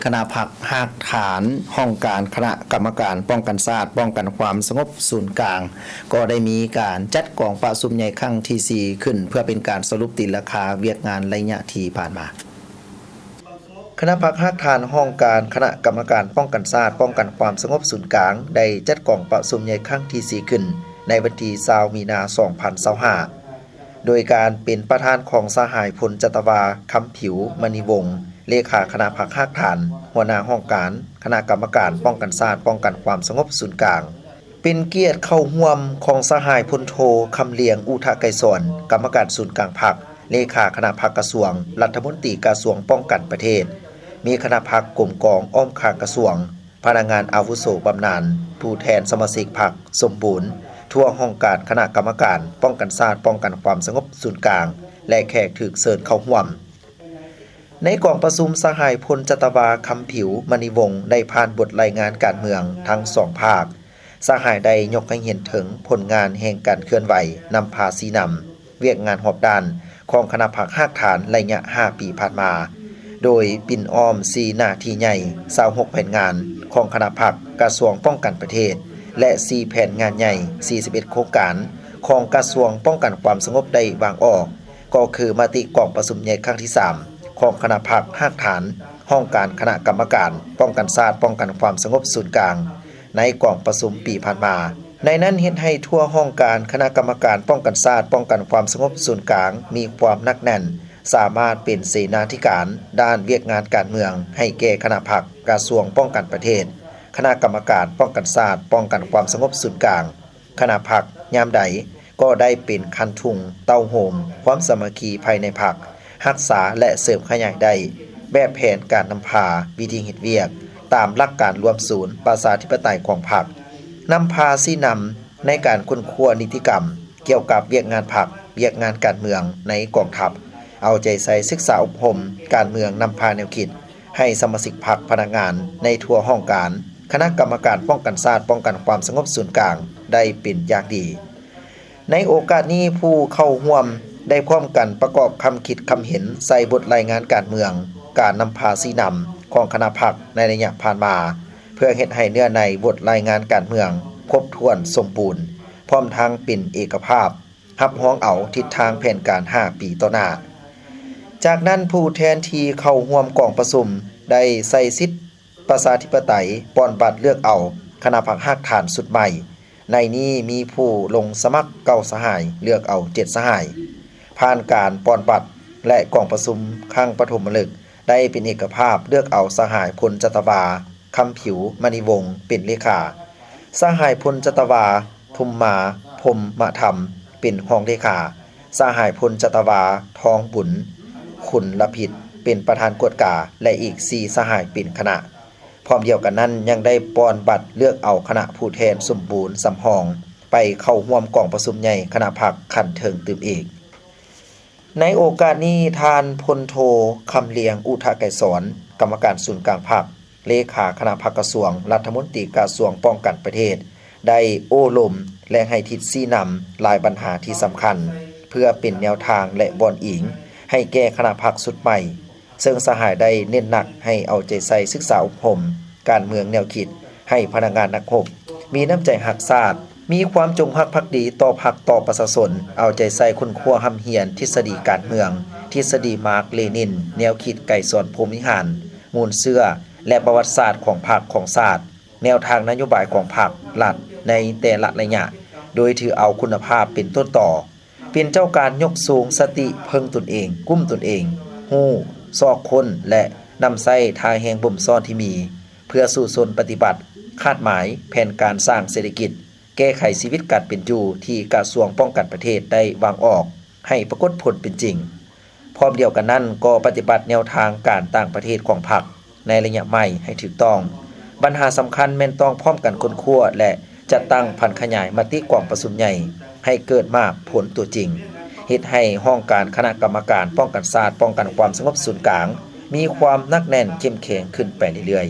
ຄະນະພັກຮາກຖານຫ້ອງການຄະນະກຳມະການປ້ອງກັນຊາດ ປ້ອງກັນຄວາມສະຫງົບສູນກາງ ກໍໄດ້ມີການຈັດກອງປະຊຸມໃຫຍ່ຄັ້ງທີສີ່ຂຶ້ນ ເພື່ອເປັນການສະຫຼຸບຕີລາຄາວຽກງານໄລຍະທີ່ຜ່ານມາ. ຄະນະພັກຮາກຖານຫ້ອງການຄະນະກຳມະການປ້ອງກັນຊາດ ປ້ອງກັນຄວາມສະຫງົບສູນກາງ ໄດ້ຈັດກອງປະຊຸມໃຫຍ່ຄັ້ງທີສີ່ຂຶ້ນ ໃນວັນທີຊາວ ມີນາ ສອງພັນຊາວຫ້າ ໂດຍການເປັນປະທານຂອງສະຫາຍ ພົນຈັດຕະວາ ຄຳຜິວ ມະນີວົງ ເລຂາຄະນະພັກຮາກຖານ ຫົວໜ້າຫ້ອງການຄະນະກຳມະການປ້ອງກັນຊາດ ປ້ອງກັນຄວາມສະຫງົບສູນກາງ. ເປັນກຽດເຂົ້າຮ່ວມຂອງສະຫາຍ ພົນໂທ ຄຳລຽງ ອຸທະໄກສອນ ກຳມະການສູນກາງພັກ ເລຂາຄະນະພັກກະຊວງ ລັດຖະມົນຕີກະຊວງປ້ອງກັນປະເທດ, ມີຄະນະພັກກົມກອງອ້ອມຂ້າງກະຊວງ, ພະນັກງານອາວຸໂສບຳນານ, ຜູ້ແທນສະມາຊິກພັກສົມບູນ, ທົ່ວຫ້ອງການຄະນະກຳມະການປ້ອງກັນຊາດ ປ້ອງກັນຄວາມສະຫງົບສູນກາງ ແລະ ແຂກຖືກເຊີນເຂົ້າຮ່ວມ. ໃນກອງປະຊຸມ, ສະຫາຍ ພົນຈັດຕະວາ ຄຳຜິວ ມະນີວົງ ໄດ້ຜ່ານບົດລາຍງານການເມືອງທັງສອງພາກ. ສະຫາຍໄດ້ຍົກໃຫ້ເຫັນເຖິງຜົນງານແຫ່ງການເຄື່ອນໄຫວນຳພາຊີ້ນຳວຽກງານຮອບດ້ານຂອງຄະນະພັກຮາກຖານໄລຍະຫ້າປີຜ່ານມາ, ໂດຍປິ່ນອ້ອມສີ່ໜ້າທີ່ໃຫຍ່, ຊາວຫົກແຜນງານຂອງຄະນະພັກກະຊວງປ້ອງກັນປະເທດ ແລະ ສີ່ແຜນງານໃຫຍ່, ສີ່ສິບເອັດໂຄງການຂອງກະຊວງປ້ອງກັນຄວາມສະຫງົບໄດ້ວາງອອກ, ກໍຄືມະຕິກອງປະຊຸມໃຫຍ່ຄັ້ງທີສາມຂອງຄະນະພັກຮາກຖານ ຫ້ອງການຄະນະກຳມະການປ້ອງກັນຊາດ ປ້ອງກັນຄວາມສະຫງົບສູນກາງ ໃນກອງປະຊຸມປີຜ່ານມາ. ໃນນັ້ນເຮັດໃຫ້ທົ່ວຫ້ອງການຄະນະກຳມະການປ້ອງກັນຊາດ ປ້ອງກັນຄວາມສະຫງົບສູນກາງ ມີຄວາມໜັກແໜ້ນ, ສາມາດເປັນເສນາທິການດ້ານວຽກງານການເມືອງໃຫ້ແກ່ຄະນະພັກກະຊວງປ້ອງກັນປະເທດ, ຄະນະກຳມະການປ້ອງກັນຊາດ ປ້ອງກັນຄວາມສະຫງົບສູນກາງ. ຄະນະພັກຍາມໃດກໍໄດ້ເປັນຄັນທຸງເຕົ້າໂຮມຄວາມສາມັກຄີພາຍໃນພັກ, ຮັກສາ ແລະ ເສີມຂະຫຍາຍໄດ້ແບບແຜນການນຳພາ, ວິທີເຮັດວຽກຕາມຫຼັກການລວມສູນປະຊາທິປະໄຕຂອງພັກ, ນຳພາຊີ້ນຳໃນການຄົ້ນຄວ້ານິຕິກຳກ່ຽວກັບວຽກງານພັກ, ວຽກງານການເມືອງໃນກອງທັບ, ເອົາໃຈໃສ່ສຶກສາອົບຮົມການເມືອງ, ນຳພາແນວຄິດ ໃຫ້ສະມາຊິກພັກ, ພະນັກງານໃນທົ່ວຫ້ອງການຄະນະກຳມະການປ້ອງກັນຊາດ ປ້ອງກັນຄວາມສະຫງົບສູນກາງໄດ້ເປັນຢ່າງດີ. ໃນໂອກາດນີ້, ຜູ້ເຂົ້າຮ່ວມໄດ້ພ້ອມກັນປະກອບຄຳຄິດຄຳເຫັນໃສ່ບົດລາຍງານການເມືອງ, ການນຳພາຊີ້ນຳຂອງຄະນະພັກໃນໄລຍະຜ່ານມາ, ເພື່ອເຮັດໃຫ້ເນື້ອໃນບົດລາຍງານການເມືອງຄົບຖ້ວນສົມບູນ, ພ້ອມທັງເປັນເອກະພາບ ຮັບຮອງເອົາທິດທາງແຜນການຫ້າປີຕໍ່ໜ້າ. ຈາກນັ້ນ, ຜູ້ແທນທີ່ເຂົ້າຮ່ວມກອງປະຊຸມໄດ້ໃຊ້ສິດປະຊາທິປະໄຕ ປ່ອນບັດເລືອກເອົາຄະນະພັກຮາກຖານຊຸດໃໝ່. ໃນນີ້ມີຜູ້ລົງສະໝັກເກົ້າສະຫາຍ, ເລືອກເອົາເຈັດສະຫາຍ. ຜ່ານການປ່ອນບັດ ແລະ ກອງປະຊຸມຄັ້ງປະຖົມມະລຶກ ໄດ້ເປັນເອກະພາບເລືອກເອົາສະຫາຍ ພົນຈັດຕະວາ ຄຳຜິວ ມະນີວົງ ເປັນເລຂາ, ສະຫາຍ ພົນຈັດຕະວາ ທຸມມາ ພົມມະທຳ ເປັນຮອງເລຂາ, ສະຫາຍ ພົນຈັດຕະວາ ທອງບຸນ ຄຸນລະພິດ ເປັນປະທານກວດກາ ແລະ ອີກສີ່ສະຫາຍເປັນຄະນະ. ພ້ອມດຽວກັນນັ້ນ ຍັງໄດ້ປ່ອນບັດເລືອກເອົາຄະນະຜູ້ແທນສົມບູນສຳຮອງ ໄປເຂົ້າຮ່ວມກອງປະຊຸມໃຫຍ່ຄະນະພັກຂັ້ນເທິງຕື່ມອີກ. ໃນໂອກາດນີ້, ທ່ານ ພົນໂທ ຄຳລຽງ ອຸທະໄກສອນ ກຳມະການສູນກາງພັກ, ເລຂາຄະນະພັກກະຊວງ, ລັດຖະມົນຕີກະຊວງປ້ອງກັນປະເທດ ໄດ້ໂອ້ລົມ ແລະ ໃຫ້ທິດຊີ້ນຳຫຼາຍບັນຫາທີ່ສຳຄັນ ເພື່ອເປັນແນວທາງ ແລະ ບ່ອນອີງໃຫ້ແກ່ຄະນະພັກຊຸດໃໝ່, ເຊິ່ງສະຫາຍໄດ້ເນັ້ນໜັກໃຫ້ເອົາໃຈໃສ່ສຶກສາອົບຮົມການເມືອງແນວຄິດ ໃຫ້ພະນັກງານນັກຮົບມີນ້ຳໃຈຮັກຊາດ, ມີຄວາມຈົງຮັກພັກດີຕໍ່ພັກ, ຕໍ່ປະຊາຊົນ, ເອົາໃຈໃສ່ຄົ້ນຄວ້າຮ່ຳຮຽນທິດສະດີການເມືອງ, ທິດສະດີມາກເລນິນ, ແນວຄິດໄກສອນ ພົມວິຫານ, ມູນເຊື້ອ ແລະ ປະຫວັດສາດຂອງພັກ, ຂອງຊາດ, ແນວທາງນະໂຍບາຍຂອງພັກ, ລັດ ໃນແຕ່ລະໄລຍະ, ໂດຍຖືເອົາຄຸນນະພາບເປັນຕົ້ນຕໍ. ເປັນເຈົ້າການຍົກສູງສະຕິເພິ່ງຕົນເອງ, ກຸ້ມຕົນເອງ, ຮູ້ຊອກຄົ້ນ ແລະ ນຳໃຊ້ທ່າແຮງບົ່ມຊ້ອນທີ່ມີ ເພື່ອສູ້ຊົນປະຕິບັດຄາດໝາຍແຜນການສ້າງເສດຖະກິດ, ແກ້ໄຂຊີວິດການເປັນຢູ່ທີ່ກະຊວງປ້ອງກັນປະເທດໄດ້ວາງອອກໃຫ້ປາກົດຜົນເປັນຈິງ. ພ້ອມດຽວກັນນັ້ນ, ກໍປະຕິບັດແນວທາງການຕ່າງປະເທດຂອງພັກ ໃນໄລຍະໃໝ່ໃຫ້ຖືກຕ້ອງ. ບັນຫາສຳຄັນແມ່ນຕ້ອງພ້ອມກັນຄົ້ນຄວ້າ ແລະ ຈັດຕັ້ງຜັນຂະຫຍາຍມະຕິກອງປະຊຸມໃຫຍ່ໃຫ້ເກີດໝາກຜົນຕົວຈິງ, ເຮັດໃຫ້ຫ້ອງການຄະນະກຳມະການປ້ອງກັນຊາດ ປ້ອງກັນຄວາມສະຫງົບສູນກາງ ມີຄວາມໜັກແໜ້ນເຂັ້ມແຂງຂຶ້ນໄປເລື້ອຍ